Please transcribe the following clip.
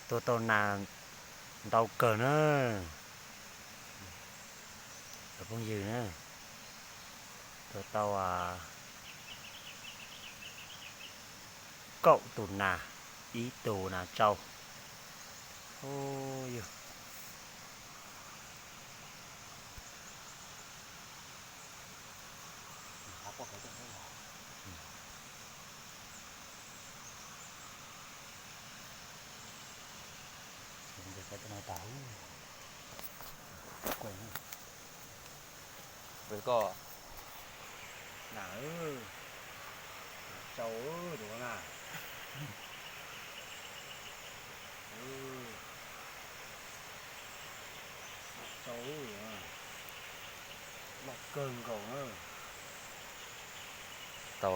Tua tau nas ntau kawg na, cov phooj ywg na. Tua tau kaum tus nas, ib tug nas tsau. Yog ko nas, nas tsau tus na. Tsau, loj kawg nkaus na. Tau,